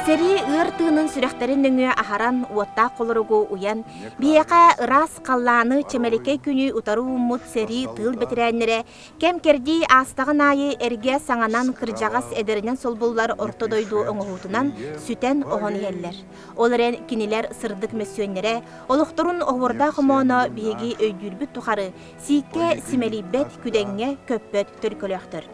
Сэрии ыар тыынын сүрэхтэрин нөҥүө аһаран, уоттаах холоругу уйан, биһиэхэ ыраас халлааны чэмэликэй күнү утары ууммут сэрии тыыл бэтэрээннэрэ кэм-кэрдии аастаҕын аайы эргэ саҥанан кырдьаҕас эдэринэн солбуллар орто дойду оҥоһуутунан сүтэн-оһон иһэллэр. Ол эрэн кинилэр сырдык мөссүөннэрэ, олохторун оһуордаах омооно биһиги өйдүүрбүт тухары сииккэ симэлийбэт, күдэҥҥэ көппөт төлкөлөөхтөр.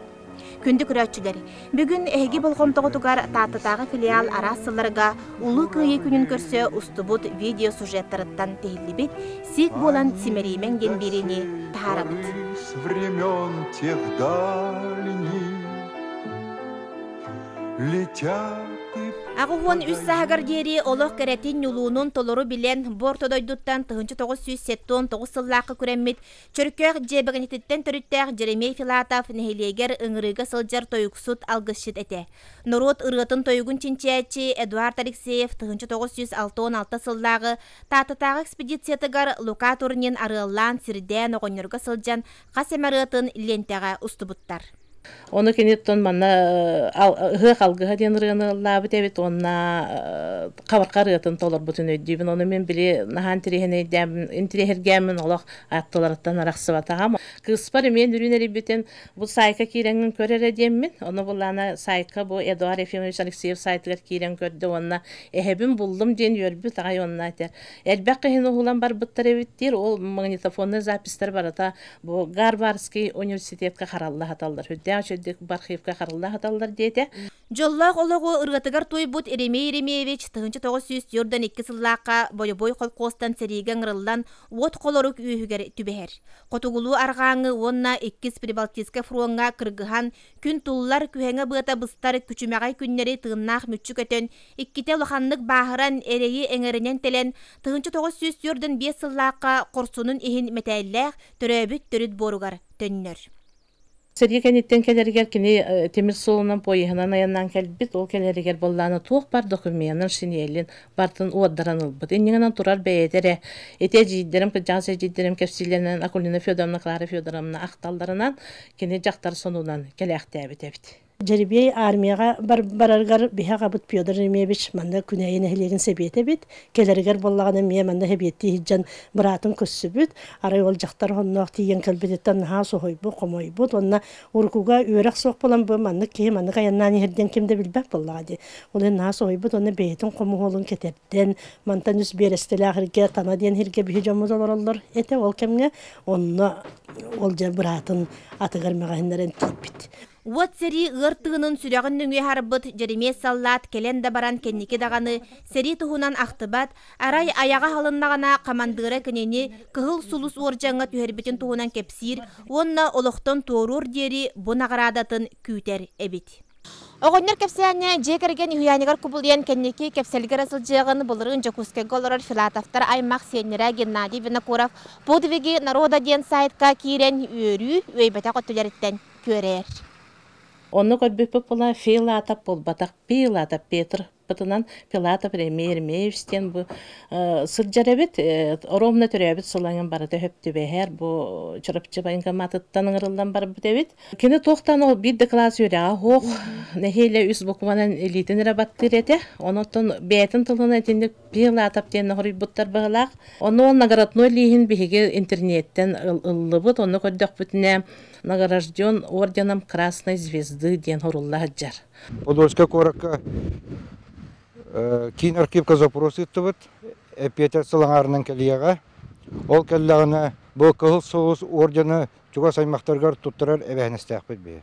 Күндү көрөөччүлэр, бүгүн эһиги болҕомтоҕутугар Тааттатааҕы филиал араас сылларга Улуу Кыайыы күнүн көрсө устубут видеосюжеттарыттан тиһиллибит «Сиик буолан симэлийимэҥ» диэн биэриини таһаарабыт. Времен тех дальних летят. 83 сааһыгар диэри олох кэрэтин ньулуунун толору билэн, бу орто дойдуттан 1979 сыллаахха күрэммит Чөркөөх дьиэбэгэнититтэн төрүттээх Дьэримиэй Филатов нэһилиэгэр ыҥырыыга сылдьар тойуксут алгысчыт этэ. Норуот ырыатын-тойугун чинчийээччи Эдуард Алексеев 1966 сыллааҕы Тааттатааҕы экспедициятыгар Лука Турнин арыаллаан сирдээн оҕонньорго сылдьан хас эмэ ырыатын лиэнтэҕэ устубуттар. Ону киниттэн манна ыһыах алгыһа диэн ырыаны ыллаабыт эбит уонна хабарха ырыатын толорбутун өйдүүбүн. Ону мин били наһаа интириэһиргээммин олох аттыларыттан арахсыбатаҕым. Кыыспар эмиэ үрүн эрийбитин бу саайка киирэҥҥин көр эрэ диэммин. Ону буллаана саайка бу Эдуард Ефимович Алексеев сайтыгар киирэн көрдө уонна эһэбин буллум диэн үөрбүт аҕай уонна этэр. Элбэх киһини уһулан барбыттар эбит диир. Ол магнитофонный записьтар барыта Бу Гарвардский университетка харалла саталлар, үрдээх үчүгдүк архивка харалла саталлар диэтэ. Дьоллоох олоҕу ырыатыгар туйбут Еремей Еремеевич 1942 сыллаахха бойобуой холкуостан сэриигэ ыҥырыллан уот холорук үөһүгэр түбэһэр. Хотугулуу-арҕааҥҥы уонна Иккис Прибалтийскай фроҥҥа кыргыһан, күн туллар, күһэҥэ быата быстар күчүмэҕэй күннэри тыыннаах мүччү көтөн, иккитэ улаханнык бааһыран, эрэйи эҥэринэн тэлэн, 1945 сыллаахха хорсунун иһин мэтээллээх төрөөбүт төрүт буоругар төннөр. Сэрии кэнниттэн кэлэригэр кини тимир суолунан поеһынан айаннаан кэлбит. Ол кэлэригэр буоллаана туох бар докуменын, шинелин бартын уордаран ылбыт. Иннигинэн турар бэйэтэ эрэ ити эдьиийдэрим, кырдьаҕас эдьиийдэрим кэпсииллэринэн Акулина Федоровна, Клара Федоровна ахталларынан кини дьахтар сонунан кэлээхтээбит эбит. Дьэрибиэй армияҕа барарыгар биһи аҕабыт Петр Еремеевич манна Күнээйи нэһилиэгин сэбиэтэ эбит. Кэлэригэр буоллаҕына эмиэ манна сэбиэттии сылдьан быраатын көрсүбүт. Арай ол дьахтар онноох тиийэн кэлбититтэн наһаа соһуйбут, хомойбут. Уонна уруккуга үөрэх суох буолан бу маннык киһи маннык айаннаан иһэр диэн ким да билбэт буоллаҕа дии. Ол иһин наһаа соһуйбут уонна бэйэтин хомуһуолун кэтэрдэн, мантан үс биэрэстэлээх сиргэ Тана диэн сиргэ биһи дьоммут олороллор этэ ол кэмҥэ. Онно ол дьэ быраатын атыгар мэҕэһиннэрэн тиийбит. Уот сэрии ыар тыынын сүрэҕин нөҥүө аһарбыт Дьэримиэс саллаат кэлэн да баран кэнники даҕаны сэрии туһунан ахтыбат, арай айаҕа аһылыннаҕына хамандыыра кинини Кыһыл Сулус уордьаҥҥа түһэрбитин туһунан кэпсиир уонна олохтон туоруур диэри бу наҕараадатын күүтэр эбит. Оҕонньор кэпсээнэ дьиэ кэргэн үһүйээнигэр кубулуйан кэнники кэпсэлгэ эрэ сылдьыаҕын былырыын Дьокуускайга олорор Филатовтар аймах сиэннэрэ Геннадий Винокуров «Подвиги народа» диэн сайтка киирэн үөрүү үөйбэтэх өттүлэриттэн күөрэйэр. Онно көрбүппүт була Филатов буолбатах, Пилатов Петр бытынан Пилатов Еремей Еремеевич диэн бу сылдьар эбит. Ровно төрөөбүт сылаҥын барыта сөп түбэһэр. Бу Чурапчы военкоматыттан ыҥырыллан барбыт эбит. Кини туохтан ол биир да кылаас үөрэҕэ суох, нэһиилэ үс букванан илиитин эрэ баттыыр этэ. Онон бэйэтин тылынан итинник Пилатов диэн хоруйбуттар быһылаах. Ону ол наградной лииһин биһиги интернеттэн ыллыбыт. Онно көрдөхпүтүнэ награжден орденом Красной Звезды диэн хорулла сылдьар. Подольскай куоракка киин архивка запрос ыыттыбыт. Эппиэтэ сыл аҥаарынан кэлиэҕэ. Ол кэллэҕинэ бу Кыһыл Сулус ордены чугас аймахтарыгар туттарар эбээһинэстээхпит биһи.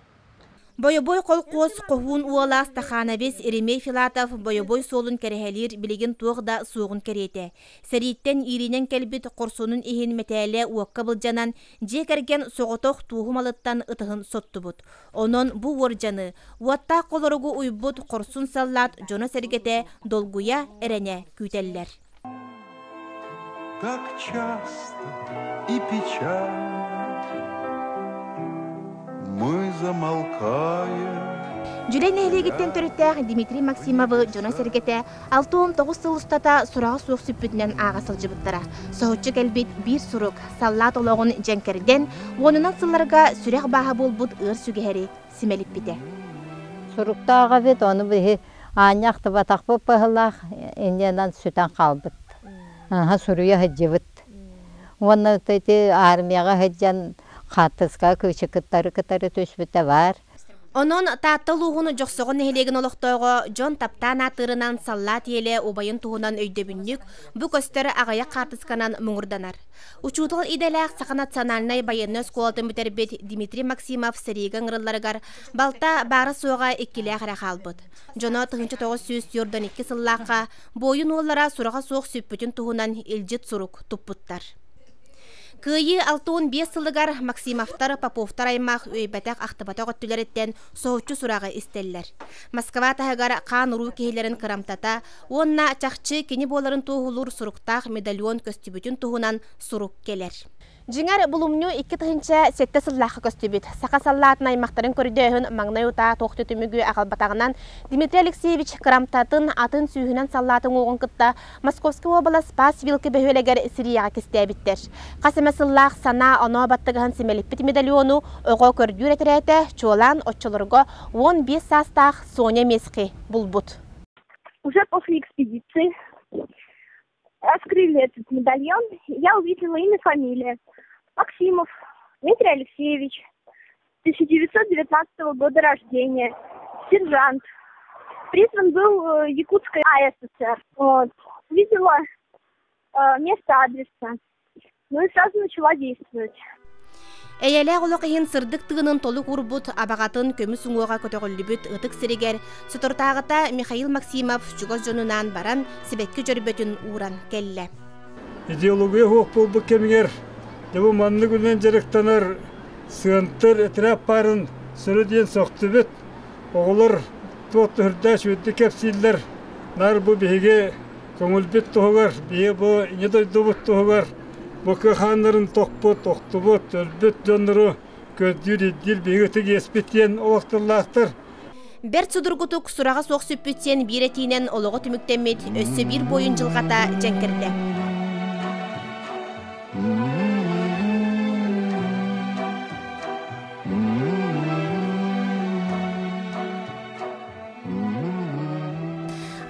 Бойобуой холкуос хоһуун уола Стахановец Еремей Филатов бойобуой суолун кэрэһэлиир билигин туох да суоҕун кэриэтэ. Сэрииттэн ииринэн кэлбит хорсунун иһин мэтээлэ уокка былдьанан, дьиэ кэргэн соҕотох туоһу малыттан ытыһын соттубут. Онон бу уордьаны, уоттаах холоругу уйбут хорсун саллаат дьоно-сэргэтэ долгуйа, эрэнэ күүтэллэр. Так часто и печально мы замолкаем. Дьүлэй нэһилиэгиттэн төрүттээх Дмитрий Максимовы дьоно-сэргэтэ 69 сыл устата сураҕа суох сүппүтүнэн ааҕа сылдьыбыттара. Соһуччу кэлбит биир сурук саллаат олоҕун дьэҥкэрдэн, уонунан сылларга сүрэх бааһа буолбут ыар сүгэһэри симэлиппитэ. Суруктаах эбит, ону биһи Аанньа ахтыбатахпыт быһыылаах, инньэнэн сүтэн хаалбыт. Аһа суруйа сылдьыбыт. Уонна ити армияҕа сылдьан хаартыскаҕа кыычыкыттары кытары түспүтэ баар. Онон Таатта улууһун Дьохсоҕон нэһилиэгин олохтооҕо дьон таптаан ааттыырынан саллаат иэлэ убайын туһунан өйдөбүнньүк бу көстөр аҕыйах хаартысканан муҥурданар. Учуутал идэлээх Саха национальнай байыаннай оскуолатын бүтэрбит Дмитрий Максимов сэриигэ ыҥырылларыгар балта баара-суоҕа иккилээх эрэ хаалбыт. Дьоно 1942 сыллаахха буойун уоллара сураҕа суох сүппүтүн туһунан илдьит сурук туппуттар. Кыайыы 65 сылыгар Максимовтар, Поповтар аймах үөйбэтэх-ахтыбатах өттүлэриттэн соһуччу сураҕы истэллэр. Москва таһыгар хаан-уруу киһилэрин кырамтата уонна чахчы кини буоларын туоһулуур суруктаах медальон көстүбүтүн туһунан сурук кэлэр. Дьиҥэр, булумньу 2007 сыллаахха көстүбүт. Саха саллаатын аймахтарын көрдөөһүн маҥнай утаа туох да түмүгү аҕалбатаҕынан, Дмитрий Алексеевич кырамтатын атын сүүһүнэн саллаатын уоҕун кытта Московскай уобалас Спас Вилки бөһүөлэгэр Сирияҕа кистээбиттэр. Хас эмэ сыллаах санаа-оноо баттыгаһын симэлиппит медальону оҕо көрдүүр этэрээтэ чуолаан оччолорго 15 саастаах Соня Месхи булбут. Уже после экспедиции Раскрыли этот медальон, я увидела имя, фамилия. Максимов Дмитрий Алексеевич, 1919 года рождения, сержант. Призван был Якутской АССР. Вот. Видела место адреса. Ну и сразу начала действовать. Эйэлээх олох иһин сырдык тыынын толук уурбут абаҕатын көмүс уҥуоҕа көтөҕүллүбүт ытык сиригэр соторутааҕыта Михаил Максимов чугас дьонунаан баран сибэкки дьөрбөтүн ууран кэллэ. Идеология суох буолбут кэмигэр дьэ бу маннык үлэнэн дьарыктанар сыантыр этэрээт баарын сөрө диэн сөхтүбүт. Оҕолор туох да үрдээх үчүгэйдик кэпсииллэр. Наар бу биһиги көҥүлбүт туһугар, биһиги бу ийэ дойдубут туһугар бу кыахааннарын тохпут, охтубут, өлбүт дьоннору көрдүүр, ирдиир биһиги ытык иэспит диэн олох тыллаахтар. Бэрт судургутук сураҕа суох сүппүт сиэн биир этиинэн олоҕо түмүктэммит өссө биир буойун дьылҕата дьэҥкирдэ.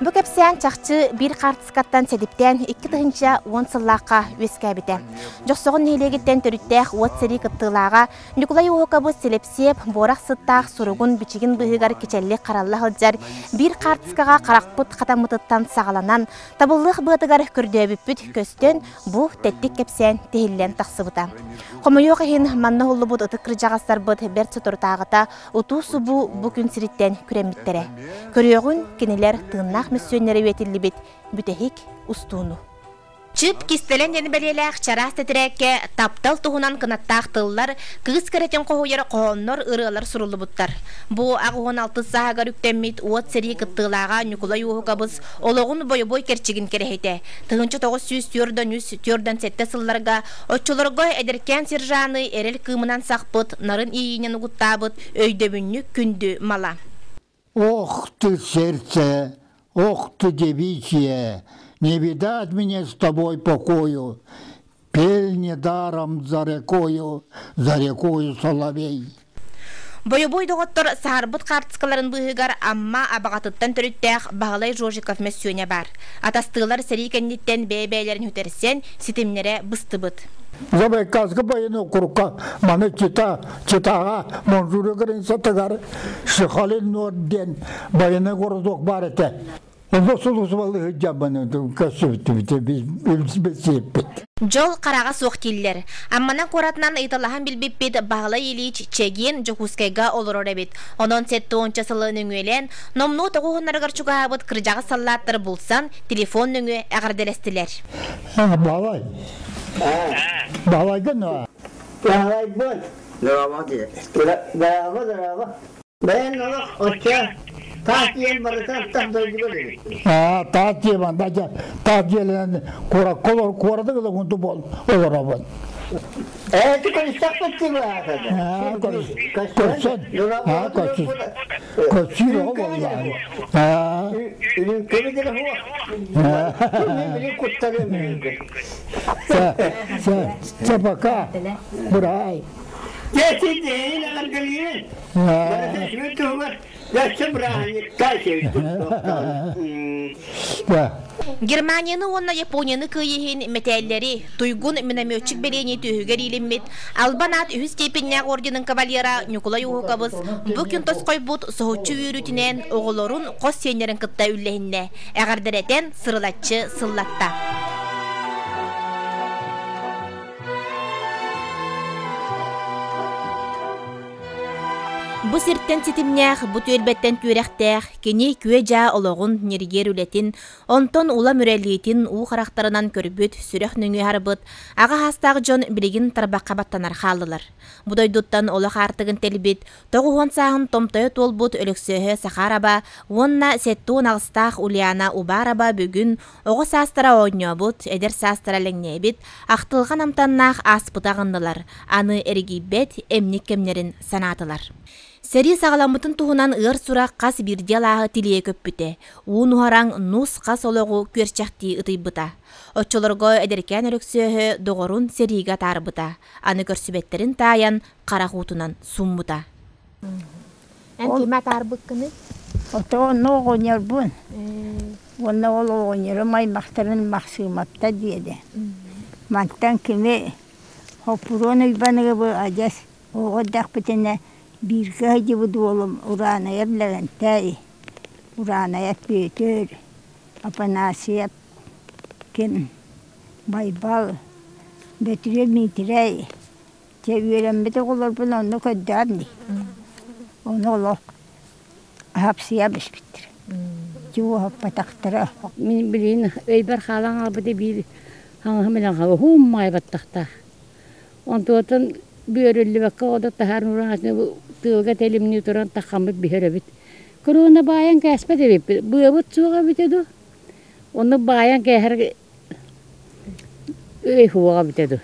Бу кэпсээн чахчы биир хаартыскаттан сэдиптээн 2010 сыллаахха үөскээбитэ. Дьохсоҕон нэһилиэгиттэн төрүттээх уот сэрии кыттыылааҕа Ньукулай Уһукабыс Силэпсиэп буорах сыттаах суругун-бичигин быыһыгар кичэллик харалла сылдьар биир хаартыскаҕа харахпыт хатаммытыттан саҕаланан, табыллыах быатыгар көрдөөбүппүт көстөн, бу тэттик кэпсээн тиһиллэн тахсыбыта. Хомойуох иһин, манна уһуллубут ытык кырдьаҕастарбыт бэрт соторутааҕыта утуу-субуу бу күн сириттэн күрэммиттэрэ. Көрүөҕүн, кинилэр тыыннаах мөссүөннэрэ үөтүллүбүт бүтэһик устууну. Чып кистэлэҥ диэн бэлиэлээх чараас тэтэрээккэ таптал туһунан кынаттаах тыллар, кыыс кэрэтин хоһуйар хоһооннор, ырыалар суруллубуттар. Бу 86 сааһыгар үктэммит уот сэрии кыттыылааҕа Ньукулай Уоһукабыс олоҕун бойобуой кэрчигин кэрэһитэ. 1943-47 сылларга Оччолорго эдэркээн сержаны эрэл кыымынан сахпыт, нарын иэйиинэн угуттаабыт өйдөбүнньүк күндү мала. Ох ты, сердце, ох ты, девичье, не видать мне с тобой покою, пель недаром за рекою, за рекою соловей. Бойобуой доҕоттор саһарбыт хаартыскаларын быыһыгар Амма абаҕатыттан төрүттээх Баһылай Жожиков мөссүөнэ баар. Атастыылар сэрии кэнниттэн бэйэ-бэйэлэрин сүтэрсэн, ситимнэрэ быстыбыт. Забайкальска военный округка маны Чита, Читаҕа Манчжурия границатыгар Шихалин Нор диэн военный городок баар этэ. Онно сулуусубалыы сылдьаммын көрсүбүттүбүт, билсибиппит. Дьол хараҕа суох дииллэр. Амманан куоратынан ыйыталаһан билбиппит Баһылай Ильич Чэгиэн Дьокуускайга олорор эбит. Онон 70 сылы нөҥүөлээн, номнуо тоҕуһуннарыгар чугаһаабыт кырдьаҕас саллааттары булсан, телефон нөҥүө эҕэрдэлэстилэр. Баһылай. Баһылайгын дуо? Баһылайбын. Здорово диye. Здорово, здорово. Бэйэн олох оччо таас диэн барыта тах дойдуга дии. Аа, таас диэн да таас диэн куоракка олор куораты гына кунту бол олоробун. Эти көрүстэхпит дии Аа, көрсөн. Аа, көрсөн. Көрсүү оҕо Аа. Сэ, сэ, пока. Бурай. Дьэ, син эҕэрдэлиибин. Барыта үчүгэй туһугар өссө бырааһынньыкка Германияны уонна Японияны кыайыһын мэтээллэри туйгун минометчик бэлиэни түөһүгэр иилиммит Албан аат үһүс степеннээх орденын кавалера Ньукулай Уһукабыс бу күн тосхойбут соһуччу үөрүүтүнэн оҕолорун хос сиэннэрин кытта үллэһиннэ, эҕэрдэлэтэн сырылаччы сыллатта. Бу сиртэн ситимнээх, бу түөлбэттэн түөрэхтээх, кини күө-дьаа олоҕун, ньиргиэр үлэтин, онтон улам үрэлиитин уу харахтарынан көрбүт, сүрэх нөҥүө аһарбыт аҕа саастаах дьон билигин тарбахха баттанар хааллылар. Бу дойдуттан олох аартыгын тэлбит, 90 сааһын томтойо туолбут Өлөксөөһө Сахараба уонна 78-таах Ульяна Убараба бүгүн Оҕо саастара оонньообут, эдэр саастара элэҥнээбит, ахтылҕан амтаннаах ааспыты аҕыннылар, аны эригийбэт эмник кэмнэрин санаатылар. Сэрии саҕаламмытын туһунан ыар сурах хас биирдии алааһы тилийэ көппүтэ, уу нуһараҥ нус-хас олоҕу күөрчэхтии ытыйбыта. Оччолорго эдэркээн Өлөксөөһө доҕорун сэриигэ атаарбыта, аны көрсүбэттэрин таайан харах уутунан сууммута. Эн кими атаарбыккыный? Ото онно оҕонньорбун. Уонна ол оҕонньорум аймахтарын Махсыымапта диэри. Мантан кини Хоппуруон Уйбаныгыбы адьас оҕо эрдэхпитинэ бииргэ сылдьыбыт уолум Ураанайап Лэгэнтэй, Ураанайап Бүөтүр, Апанасьев ким Байбал, Бөтүрүөп Миитирэй Дьэ үөрэммит оҕолорбун онно көрдөөн дии. Ону олох хапсыйа биспиттэр. Чуоһаппатахтара. Мин билигин өйбөр хаалан хаалбыта биир хаҥаһым илэн хаалла уһун маайбаттахтаах. Онтуотун бүөрүллүбэккэ оҕото таһаар ууран тыалга тэлимнии туран таххаммыт биһэр эбит. Корона баайан кээспэт эбиппит. Быабыт суох эбитэ дуу. Онно баайан кээһэр өй хуоҕа эбитэ дуу.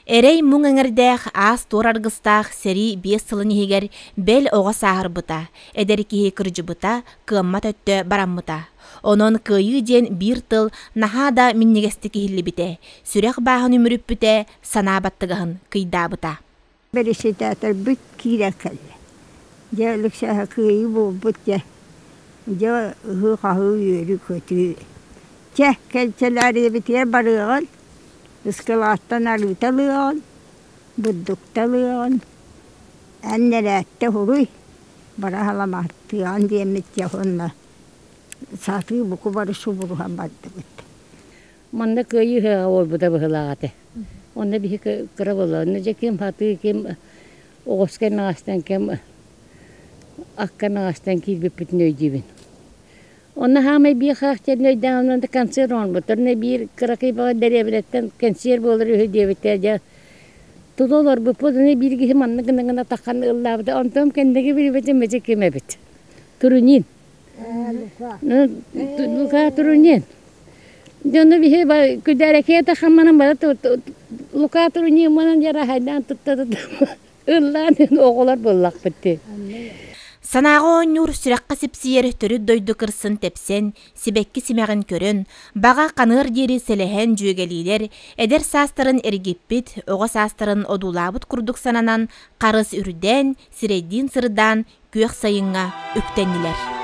Эрэй муҥ эҥэрдээх, аас-туор аргыстаах сэрии биэс сылын иһигэр бэл оҕо сааһырбыта, эдэр киһи кырдьыбыта, кыаммат өттө бараммыта. Онон кыайыы диэн биир тыл наһаа да минньигэстик иһиллибитэ, сүрэх бааһын үмүрүппүтэ, санаа баттыгаһын кыйдаабыта. Бэрэссэдээтэлбит киирэн кэллэ. Дьэ, Алексеха кыайыы буолбут дьэ. Дьэ, ыһыы-хаһыы, үөрүү-көтүү. Чэ, кэнсэлээрийэбитигэр барыаҕын, ыскылааттан арыыта ылыаҕын, бурдукта ылыаҕын, эн нэрээттэ уһуруй, бара халамааттыаҕын диэммит дьэ уонна сатыы буку бары субуруһан бардыбыт. Манна кыайыы ыһыаҕа буолбута быһыылаах этэ. Онно биһи кыра буолла. Онно дьэ ким хатыы, ким оҕуска эмэҕэстэн, ким акка эмэҕэстэн киирбиппитин өйдүүбүн. Онно хаамай биир хаах диэн өйдөөн онно концерт оҥорбуттар. Онно биир кыракый баҕа дэриэбинэттэн кэнсиэр буолар үһү диэбиттэр. Дьэ тута олорбуппут. Онно биир киһи маннык гына гына таххан ыллаабыта. Онтон кэнники билбитим ити ким эбит. Турунин. Лука Турунин. Дьону биһи күдээрэкиэ хамманан бара Лука Турунин манан дьарахайдаан тутта ыллаан оҕолор буоллахпыт дии. Санааҕа оонньуур, сүрэххэ сипсийэр төрүт дойду кырсын тэпсэн, сибэкки симэҕин көрөн, баҕа ханыар диэри сэлэһэн дьүөгэлиилэр, эдэр саастарын эргиппит, оҕо саастарын одуулаабыт курдук сананан, харыс үрдээн, сирэйдиин сырдаан, күөх сайыҥҥа үктэннилэр.